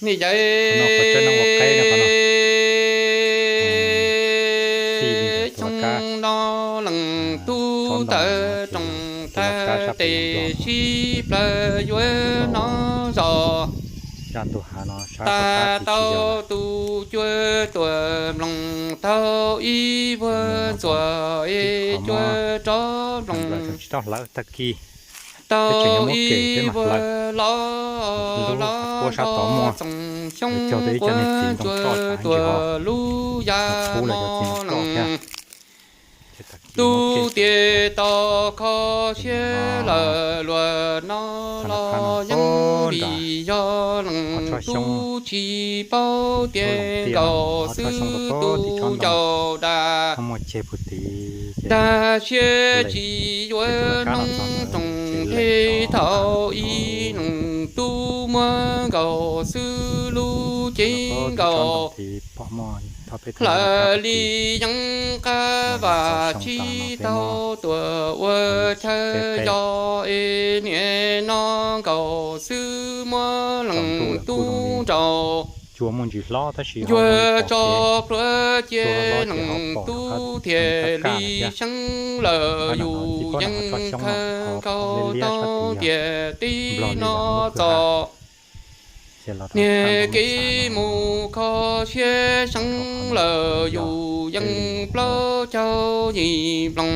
Niam yawm, qhov no qhov tseeb no ua qeb no qhov no. Xyoo no leej tub tawv roos tag tes sib plawg yuav noj zos. Tag tau tus cuab tuam nploos tau ib vuag txuas es cuab rov nploos tau ib vuag los los txoos xyoob quav cuab tuam lub yas no lees. Tub tias tau kho siab lawm luag no los yeej vim yog leej tub tsis paub tias nkaus xwb tus caum dag. Dag siab tsis yuav noob roos nqe thaum ib leej tub muab nkaus xwb lub cev nkaus. Hlawv li yeeb qab vam tsib tau tuam ua chaw yog es niam no nkaus xwb muab leej tub nraus. Yuav tso plhuav cia leej tub thiaj li seeb lawm yus yeej khaws nkaus tau tias tib no txom. Niag kev mus kho siab seeb lawm yus yeej plaub caug yim nploos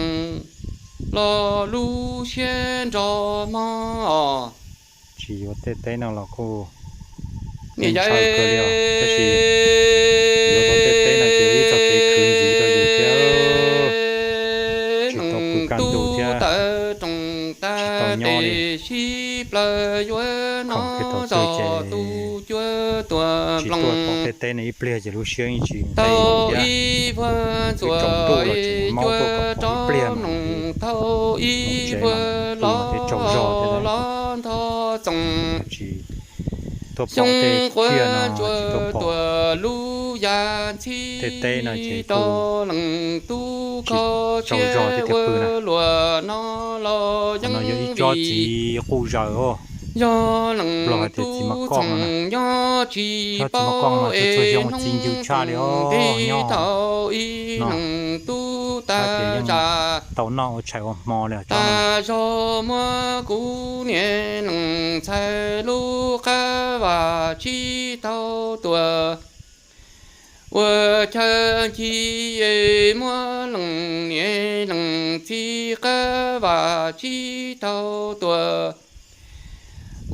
los lub siab nrog mog. Tsis yuav tej teb no los kuj niam yawm, tab sis yuav tau tej teb no ces ib txoj kev khwv ntxiv rau yus thiab. Tsis tau pw kaj ntug thiab, tsis tau nyob li. Khoom kiag thaum twg ces tsis tuaj tom tej teb no ib pliag ces lub siab yeej tsis nqig thiab. Twb tsaus ntuj los tseem maub tuaj kom pom ib pliag mas mus tsev mas pw mas thiaj tsaug zog thiab. Tsis tuaj pom tej tiag no, tsis tuaj pom tej teb no ces kuj tsis tsaug zog thiab tiag pw na. Qhov no yog ib tsob txiv quj zaws os. Yog leej tub txoos nyob tsis paub es hnub nqis thaum ib leej tub tag zam, tau noj ua tshais ua hmo li tas zog muab kuv niam leej ntxhais lub qab vam tsib tau tuam ua chaw nchi, muab leej niam leej txiv qab vam tsib tau tuam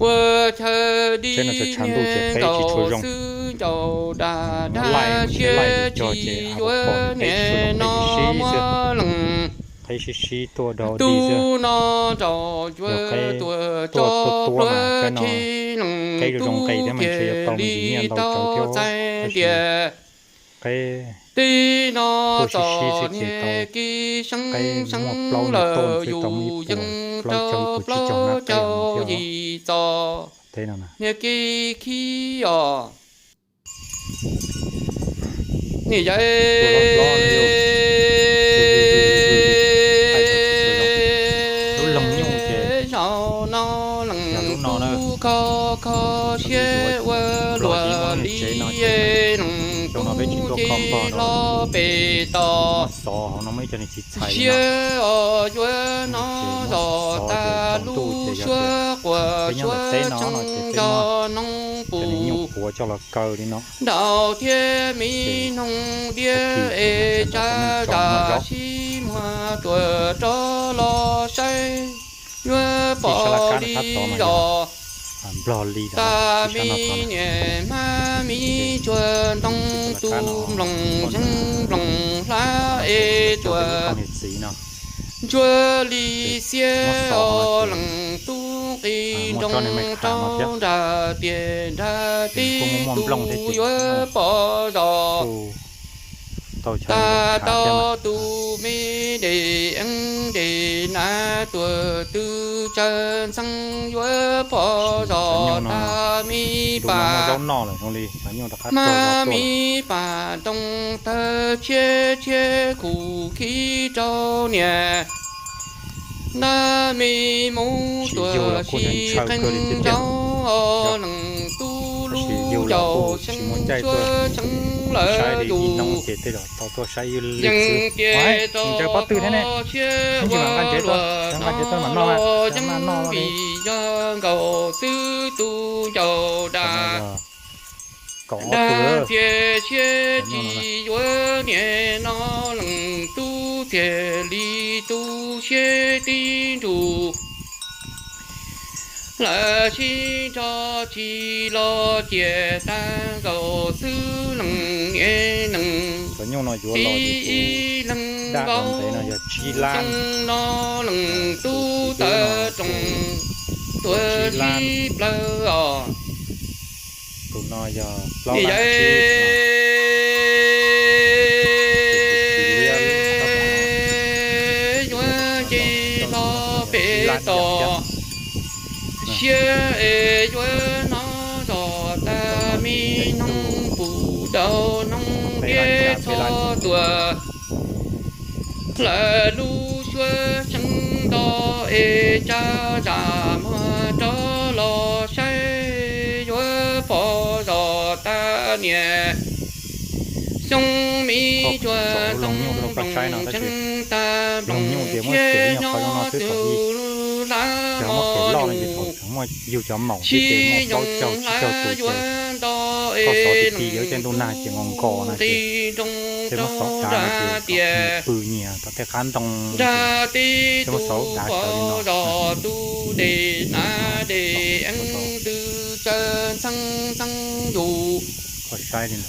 ua chaw dib niag nkaus xwb ncaus dag dag siab tsis yuav niam no muab leej tub no nraus cuag tuam tso pluav cia leej tub thiaj li tau txais tias tib no txom niag kev seeb seeb lawm yus yeej raug plaub caug yim txos niag kev khib os. Niam yawm, zaum no leej tub kho kho siab ua luam li leej tub ces los pem tos siab os yuav no zos tas lub suab quas suab tseeb zos noob pus nraud thiab me noog diab es tsa zam sib muag tuam rov los saib yuav pom li zos tas me niam hmab me tsuag ntoo tu nploos zeeb nploos hlab es tuam ntsuag li xiab os leej tub nqis nroo rau nram tiam nrag teb tus yuav pom zos tas tau tus me dej eeb dej nav tuam tw tsawg ntxeev yuav pom zos tas me pas hmab me pas ntoo tawg tshiab tshiab khuv khib rau niam nab me mus tuam si qeej zaub os leej tub lub Yus los kuj tsis muaj caij tuaj saib li, ib hnub ces tej zaum tau tuaj saib ib lwm xwb. Ncaws pob twg thiab ne? Ib ntsis mam nqa ntsev tuaj, nqa ntsev tuaj mam noj, nqa noj li. Kaum ob tug. Dag txias siab tsis yuav niam no leej tub txias li tu siab tib nrug. Lawv sib nrog tsis los ciam tag nkaus xwb leej niam leej txiv ib leeg nkaus xyoo no leej tub tawv roos tuaj sib plawv os. Yog yuav nce hlo pem toj siab es yuav hnov zog tag me noob puv daus noob tiab txhob tuaj. Lawv lub suab seev nto es tsa zam muag rov los saib yuav pom zog tag niam xyoo me tsuag ntoo nploos tseeb tag nploos thiab nyob tus hlab mos mus sib yoog hlab yuav nto es leej nqi nroo rau zaj tias nrag teb tus pov zog tus dej hnav dej eeb ntws tsaws ntxeeb ntxeeb yus.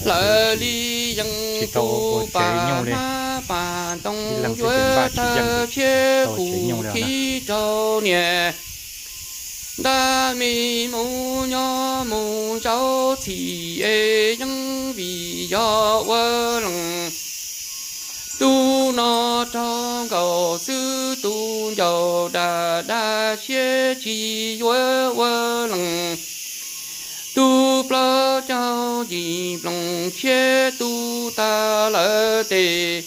Lawv li yeej tus pas hmab pas ntoo yuav tawg tshiab kuv khib rau niam. Ntab me mus nyob mus zaub txhim es yeej vim yog ua leej tub no raug nkaus xwb tus ncauj dag dag siab tsis yuav ua leej tub plaub caug yim nploos thiab tus tag lawm tes.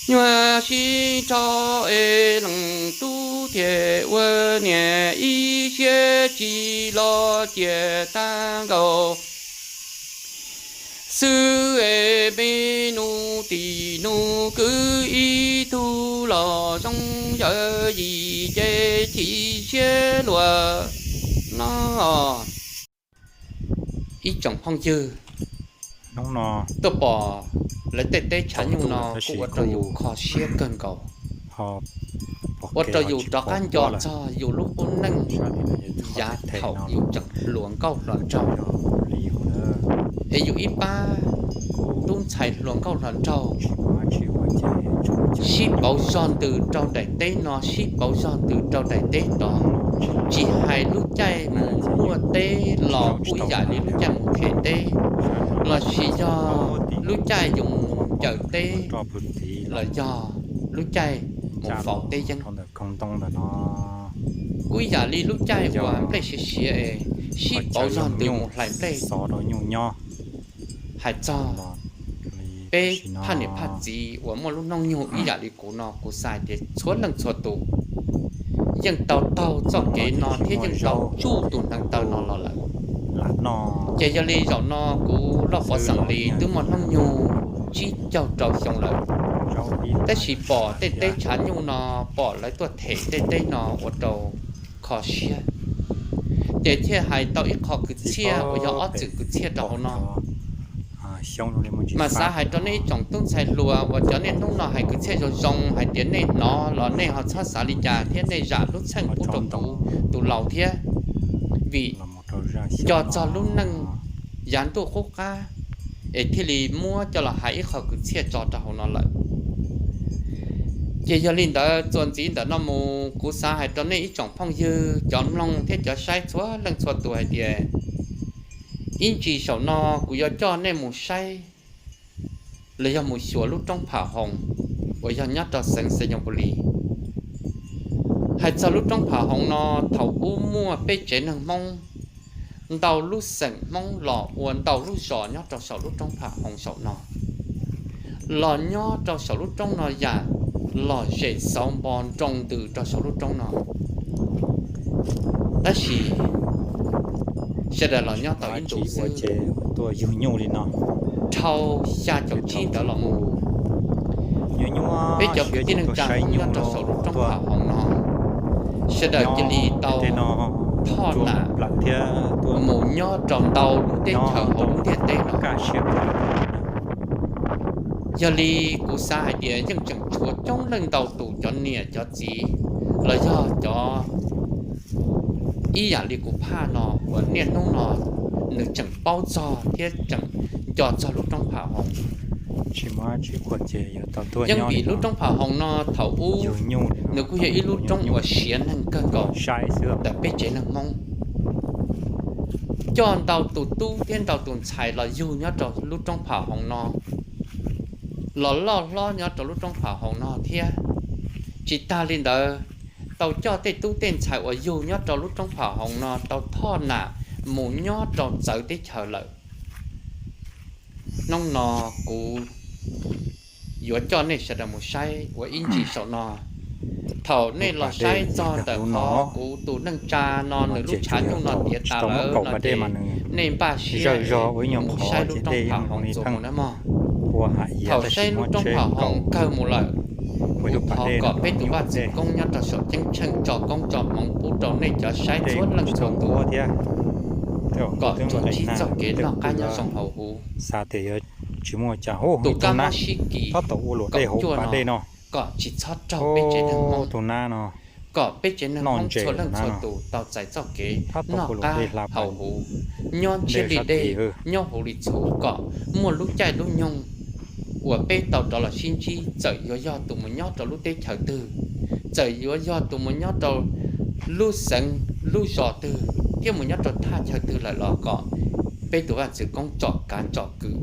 Nyuag sib nrho es leej tub thiaj ua niam ib siab tsis los ciam tag nkaus xwb es me nus tim nus kwv ib tug los zoo yawm yim ces chim siab luag no. Ib tsoom phooj ywg, tuaj pom lawv tej teb chaws nyuj no kuj ua rau yus kho siab kawg nkaus, ua rau yus rov qab nco txog yus lub qub neej yav thaum yus tseem hluas nkauj hluas nraug, es yus ib pab tub ntxhais hluas nkauj hluas nraug sib pauv zog ntws rau daim teb no, sib pauv zog ntws rau daim teb tod, tsis hais lub caij mus luaj teb los kuj ib yam li lub caij mus them teb, lossis yog lub caij yus mus ncaws teb, los yog lub caij mus faus teb yeeb. Kuj ib yam li lub caij uas nplej siav siav es sib pauv zog ntws mus hlais nplej. Hais txog peb phaj niam phaj txiv uas muaj lub nooj nyug ib yam li kuv no, kuv xav hais tias txhua leej txhua tus yeej tau taug txoj kev no thiab yeej tau tsuj tus hneev taw no los lawm. Ces yog li zaum no kuv Loj Pov Xeem Lis twb muaj hnub nyoog tsib caug rau xyoo lawm, tab sis pom tej teb chaws nyuj no, pom lawv tuaj them tej teb no ua rau kho siab, ces thiaj hais tau ib qho kwv txhiaj uas yog ob txwm kwv txhiaj rau hauv no. Mas xav hais rau nej ib tsoom tub ntxhais hluas uas cov niaj hnub no hais kwv txhiaj zoo zoo hais tias nej hnov los nej ho txhob xav li cas thiab nej zam lub txheej pub rau kuv tus laus thiab, vim nco txog lub neej yav ntuj qub qab es thiaj li muab coj los hais ib qho kwv txhiaj tso rau hauv no lawm. Ces yog li ntawd txuas ntxiv ntawm no mus kuv xav hais rau nej ib tsoom phooj ywg cov mloog thiab cov saib txhua leej txhua tus hais tias ib ntsis saum no kuv yuav coj nej mus saib los yog mus xyuas lub roob Pham Hoos uas yog nyob rau xeev Xayabuli. Hais txog lub roob Pham Hoos no, thaum ub muaj peb tsev neeg Hmoob, ntau lub xeem Hmoob los ua ntau lub zos nyob rau saum lub roob Pham Hoos saum no. Los nyob rau saum lub roob no yam los zem xauv npo nroo ntws rau saum lub roob no. Tab sis Sawv daws los nyob tau ib ntus xwb, dhau xya caum tsib ntawd los mus, peb cov kwv tij neej tsa Hmoob nyob rau saum lub roob Pham Hoos no, sawv daws cia li tau thoj nam mus nyob rau ntau lub teb chaws hauv lub ntiaj teb no. Yog li kuv xav hais tias yeej tseem tshuav coob leej ntau tus cov niam cov txiv los yog cov ib yam li kuv phaj no uas niaj hnub no nws tseem paub txog thiab tseem nco txog lub roob Pham Hoos. Yeej vim lub roob Pham Hoos no thaum ub nws kuj yog ib lub roob uas siav neeg kawg nkaus ntawm peb tsev neeg Hmoob. Coj ntau tus tub thiab ntau tus ntxhais los yug nyob rau lub roob Pham Hoos no, los loj hlob nyob rau lub roob Pham Hoos no thiab. Tsis tag li ntawd, tau coj tej tub tej ntxhais uas yug nyob rau lub roob Pham Hoos no tau thoj nam mus nyob rau txawv teb chaws lawm. Hnub no kuv yuav coj nej sawv daws mus saib ua ib ntsis saum no. Thaum nej los saib txog ntawm qhov kuv tus neej tsa no nws lub tshav nyuj no tiav tas lawm no ces nej npaj siab mus saib lub roob Pham Hoos txuas mus nawb mog. Thaum saib lub roob Pham Hoos kawg mus lawm, kuv thov kom peb tus vaj txwv koob nyob rau saum ceeb tsheej tso koob tso hmoov pub rau nej cov saib txhua leej txhua tus, kom tsuas ntsib txoj kev noj qab nyob zoo hauv huv. Tus kab mob sib kis kaum cuaj no kom tsis txhob raug peb tsev neeg Hmoob, kom peb tsev neeg Hmoob txhua leej txhua tus tau txais txoj kev noj qab haus huv, nyob ntsiab li dej, nyob huv li txhuv, kom muaj lub caij lub nyoog uas peb tau rov los sib ntsib, txawm yuav yog tus mus nyob rau lub teb chaws twg, txawm yuav yog tus mus nyob rau lub xeev lub zos twg thiab mus nyob rau thaj chaw twg lawm los kom peb tus vaj txwv koob tsom kav tsom kwm,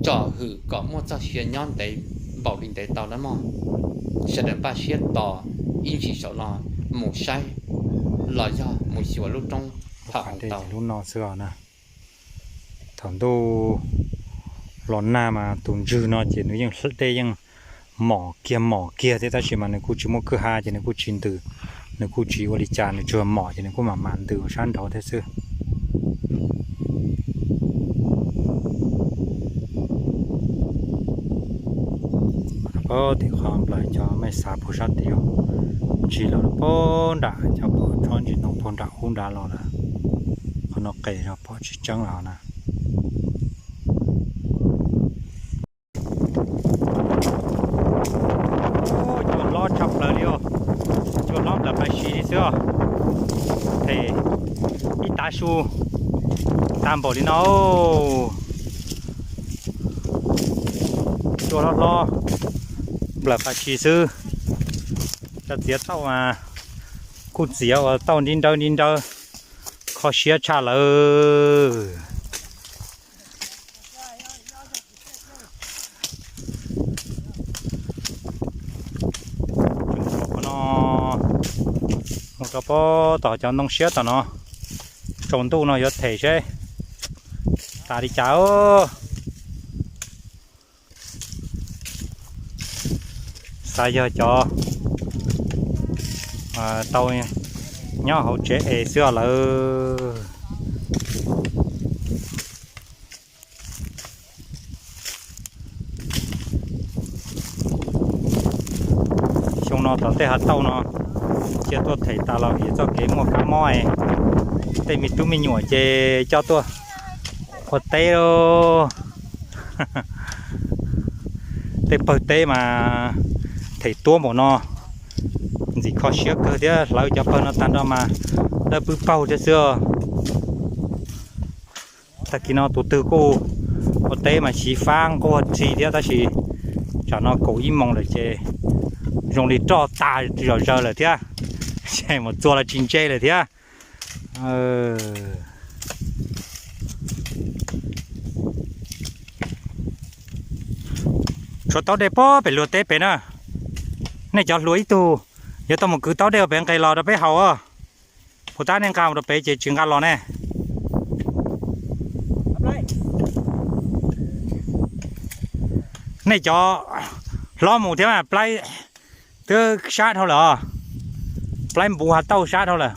tsom hwm kom muaj txoj sia nyob ntev npaum li ntev tau nawb mog. Sawv daws npaj siab tos ib ntsis saum no mus saib los yog mus xyuas lub roob Pham Hoos tau. Thaum ntuj los nag mas tus ntswg no ces nws yeej dej yeej mom kiag mom kiag thiab tab sis mas nws kuj tsis muaj kwj ha ces nws kuj tsis ntws, nws kuj tsis ua li cas, nws tsuas mom ces nws kuj mam mam ntws sab nraud thiab xwb. Pab tim qhov nplawm cov mej xav puag sab tid, ntsis los puag nram cov pom tsob ntsis ntoo puag nram ub nrad los lawm. Qhov no qes zog pom tsis tseeb lawm na. Cua hlob tshaj plaws li os, cua hlob nplawm pas si li xwb os. Them ib tav su tag npaum li no. Cua hlob hlob nplawm pas si xwb. Cov txiav tauj mas kuj txiav ua tauj nrib nrawb nrib nrawb, kho siab tshaj lawm. Mus rau pob tom cov ntoo siab tom no, tsaus ntuj no yuav them seb tas li cas. Xav yog cov tau nyob hauv tsev es xwb os lawm. Xyoo no tom tej hav tauj no cia tuaj them tas los vim txoj kev muaj kab mob, tej me tub me nyuam ces coj tuaj ua teb. Tej pawg teb mas them tuab npaum no, ntxim kho siab kawg thiab, hlawv cov pawg no tag nrho mas dawb pwb paug thiab xwb. Tag kis no tus twg kuj ua teb mas xyiv fab nquag ri thiab tab sis tsam no kaum ib moos lawm ces zoo li roj tag zom zaws lawm thiab, ces mus txua los tsis ntse lawm thiab. Tshuav taub dej pob pem luag teb pem na. Nej cov hluas ib tug yuav tau mus kwv taub dej ua pem nqes los rau peb haus. Puas tab nej nqa mus rau pem ces tsis nqa los ne. Nej cov hlob mus thiab mas plaib twb sab dhau lawm os. Plaib npuv hav tauj sab dhau lawm.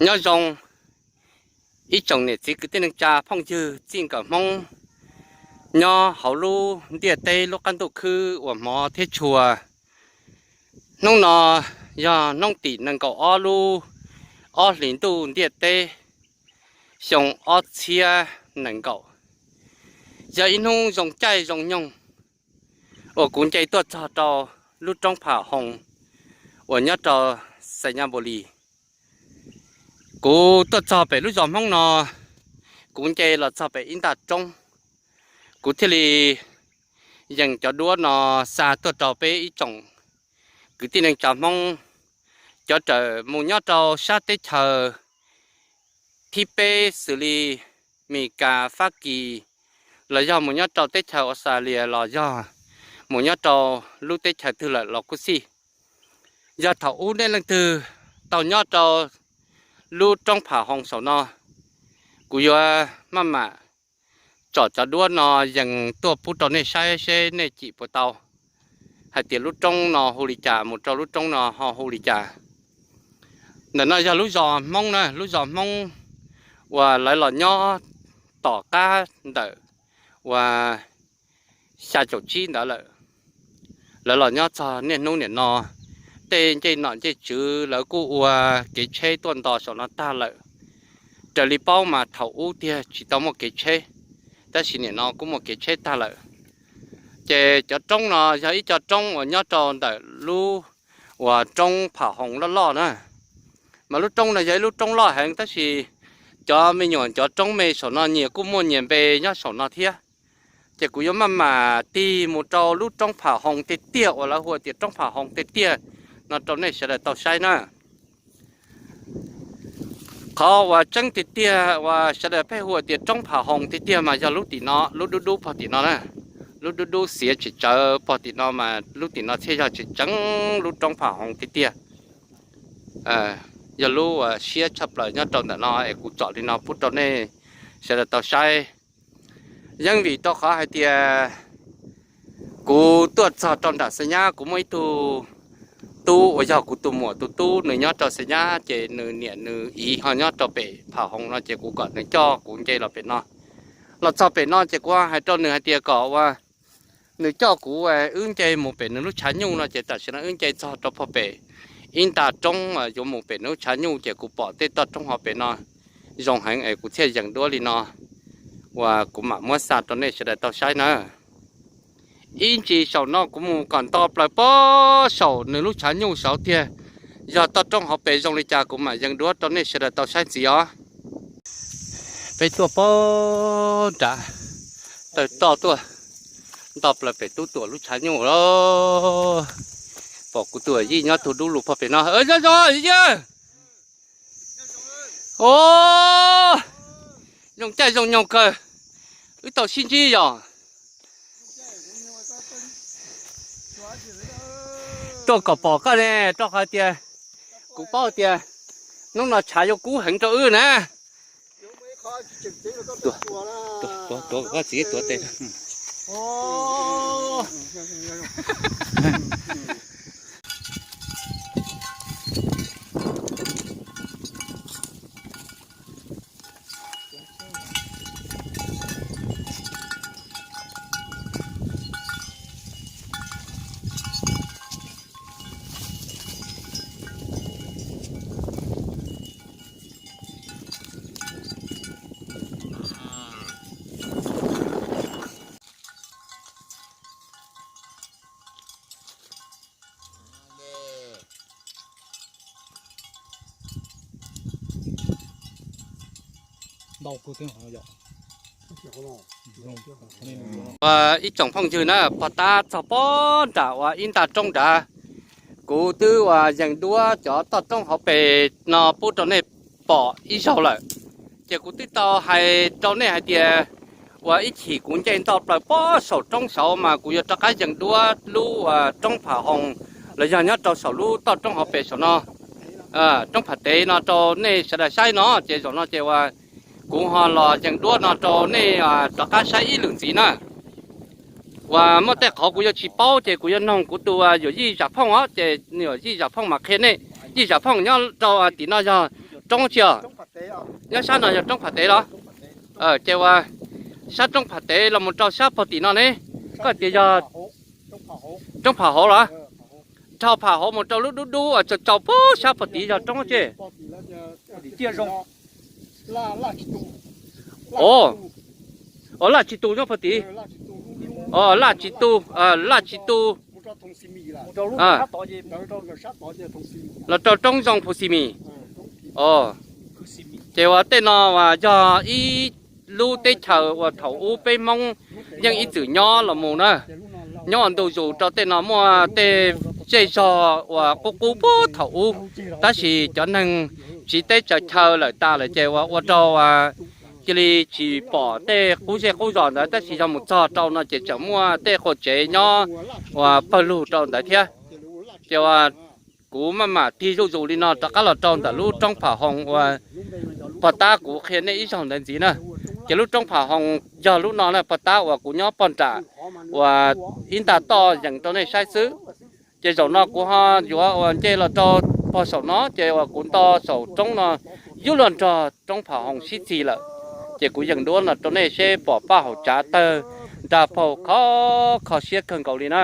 Nyob zoo ib tsoom niam txiv kwv tij neej tsa phooj ywg txij nkawm Hmoob nyob hauv lub ntiaj teb lub qab ntuj khwb uas hmov thiab tshua. Hnub no yog hnub tim nees nkaum ob lub ob hlis ntuj ntiaj teb xyoo ob txhiab nees nkaum, yog ib hnub zoo caij zoo nyoog uas kuv nce tuaj txog rau lub roob Pham Hoos uas nyob rau Xais Nyas Npus Lis. Kuv tuaj txog pem lub zos Hmoob no, kuv nce los txog pem ib ntaj roob, kuv thiaj li yees cov duab no xa tuaj rau peb ib tsoom kwv tij neej tsa Hmoob cov raws mus nyob rau sab teb chaws thib peb xws li Mes Kas, Fab Kis, los yog mus nyob rau teb chaws Australia, los yog mus nyob rau lub teb chaws twg lawm los kuj xij. Yog thaum ub nej leej twg tau nyob rau lub roob Pham Hoos saum no, kuv yuav maj mam tsom cov duab no yees tuaj pub rau nej saib seb nej cim puas tau hais tias lub roob no hu li cas mus rau lub roob no ho hu li cas. Ntawm no yog lub zos Hmoob na, lub zos Hmoob uas lawv los nyob tom qab ntawm uas xya caum tsib ntawd lawm. Lawv los nyob txog niaj hnub nim no, tej ncej nom ncej tswv lawv kuj ua kev tsheb tuaj nto saum no tag lawm. Raws li paub mas thaum ub tiag tsis tau muaj kev tsheb, tab sis nim no kuj muaj kev tsheb tag lawm. Ces cov roob no yog ib co roob uas nyob rau ntawm lub uas roob Pham Hoos loj loj na. Mas lub roob no yog ib lub roob loj heev, tab sis cov me nyuam cov roob me saum no nyias kuj muaj nyias npe nyob saum no thiab. Ces kuv yuav maj mam tig mus rau lub roob Pham Hoos tiag tiag uas lawv hu tias roob Pham Hoos tiag tiag no rau nej sawv daws tau saib na. Qhov uas tseeb tiag tiag uas sawv daws pheej hu tias roob Pham Hoos tiag tiag mas yog lub tim no, lub dub dub pog tim no na. Lub dub dub xiav tsis tsawv pog tim no mas lub tim no thiaj yog tseem tseeb lub roob Pham Hoos tiag tiag. Yog lub uas siab tshaj plaws nyob rau ntawm no es kuv tsom li no pub rau nej sawv daws tau saib. Yeej vim rau qhov hais tias kuv tuaj txog rau nram Xais Nyab, kuv muaj ib tug tub uas yog kuv tus muam tus tub, nws nyob rau Xais Nyab, ces nws niam nws txiv ho nyob rau pem Pham Hoos no, ces kuv kom nws coj kuv nce los pem no. Los txog pem no ces kuv hais rau nws hais tias kom uas nws coj kuv wb nce mus pem nws lub tshav nyuj no, ces tam sim no wb nce txog rau pog pem ib nta roob yuav mus pem nws lub tshav nyuj, ces kuv pom tej toj roob hauv pem no zoo heev es kuv thiaj yees duab li no uas kuv mam muab xa rau nej sawv daws tau saib na. Ib ntsis saum no kuv mus kom nto plaws pob saum nws lub tshav nyuj saud tiag, yog toj roob hauv pes zoo li cas kuv mam yees duab rau nej sawv daws tau saib ntxiv os. Peb tuaj pob nrad, taw toj tuaj nto plaws pem Tub Tuam lub tshav nyuj lawm. Pom kuv tus yij nyob tug dub lug pog pem no. Zoo zoo yij. Zoo caij zoo nyoog kawg, wb tau sib ntsib yog tuaj kom pom koj ne, rau qhov tias kuv paub tias hnub no tshav yuav kub heev rau wb na. Tuav, tuav, tuav, koj txiv tuav tes. Ib tsoom phooj ywg na, pog tab txog pob nram uas ib nta roob nrad, kuv twb uas yees duab cov toj roob hauv pes no pub rau nej pom ib zaug lawm. Ces kuv twb tau hais rau nej hais tias uas ib chim kuv nce nto plaws pob saum roob saud mas kuv yuav rov qab yees duab lub uas roob Pham Hoos los yog nyob rau saum lub toj roob hauv pes saum no, roob Pham Tev no rau nej sawv daws saib no. Ces zaum no ces uas kuv ho los yees duab no rau nej rov qab saib ib lwm ntxiv na. Uas muaj tej qhov kuv yuav tsis paub ces kuv yuav noog kuv tus yawm yij Zam Phooj os, ces yawm yij Zam Phooj mam qhia nej. Yij Zam Phooj nyob rau tim no yog Roob tsi os? Nyob sab no yog roob Pham Tev los? Ces uas sab roob Pham Tev los mus rau sab pog tim no ne, koj tias yog roob Pham Hauv los? Dhau Pham Hauv mus rau lub dub dub uas tsaus tsaus puag sab pog tid yog roob tsi? Os, Laj Tsis Tu nyob pog tid. Os, Laj Tsis Tu, Laj Tsis Tu los rau roob zoo Phu Xi Mis. Os, ces uas tej no uas yog ib lub teb chaws uas thaum ub peb Hmoob yeej ib txwm nyob los mus na. Nyob ua ntu zus rau tej no muaj tej zej zog uas qub qub puag thaum ub, tab sis cov neeg tsiv teb tsaws chaw lawm tas lawm ces uas ua rau cia li tsis pom tej qub zej qub zos ntawd, tab sis yog mus txog rau no ces tseem muaj tej quas tsev nyob uas pawg lug rau ntawd thiab. Ces uas kuv maj mam tig zuj zus li no rov qab los rau ntawm lub roob Pham Hoos uas pog tab kuv qhia nej ib zaug ntawd ntxiv na. Ces lub roob Pham Hoos yog lub no na, pog tab uas kuv nyob pog nram uas ib ntag toj yees rau nej saib xwb. Ces zaum no kuv ho yuav uas nce los rau pog saum no, ces uas kuv nto saum roob no yub luag nrog roob Pham Hoos sib txig lawm. Ces kuv yees duab no rau nej seb pom paj hauv tsav tawg nra paug kho kho siab kawg nkaus li na.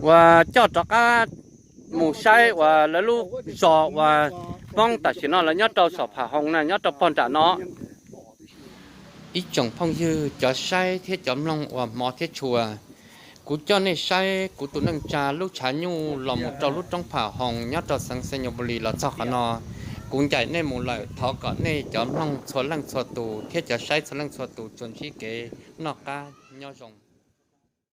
Uas coj rov qab mus saib uas lawv lub zos uas Hmoob tam sim no lawv nyob rau saum Pham Hoos na, nyob rau pog nram no. Ib tsoom phooj ywg cov saib thiab cov mloog uas hmov thiab tshua, kuv coj nej saib kuv tus neej tsa lub tshav nyuj los mus rau lub roob Pham Hoos nyob rau xeev Xenyubulis los txog qhov no. Kuv ncaim nej mus lawm, thov kom nej cov mloog txhua leej txhua tus thiab cov saib txhua leej txhua tus tsuas ntsib kev noj qab nyob zoo.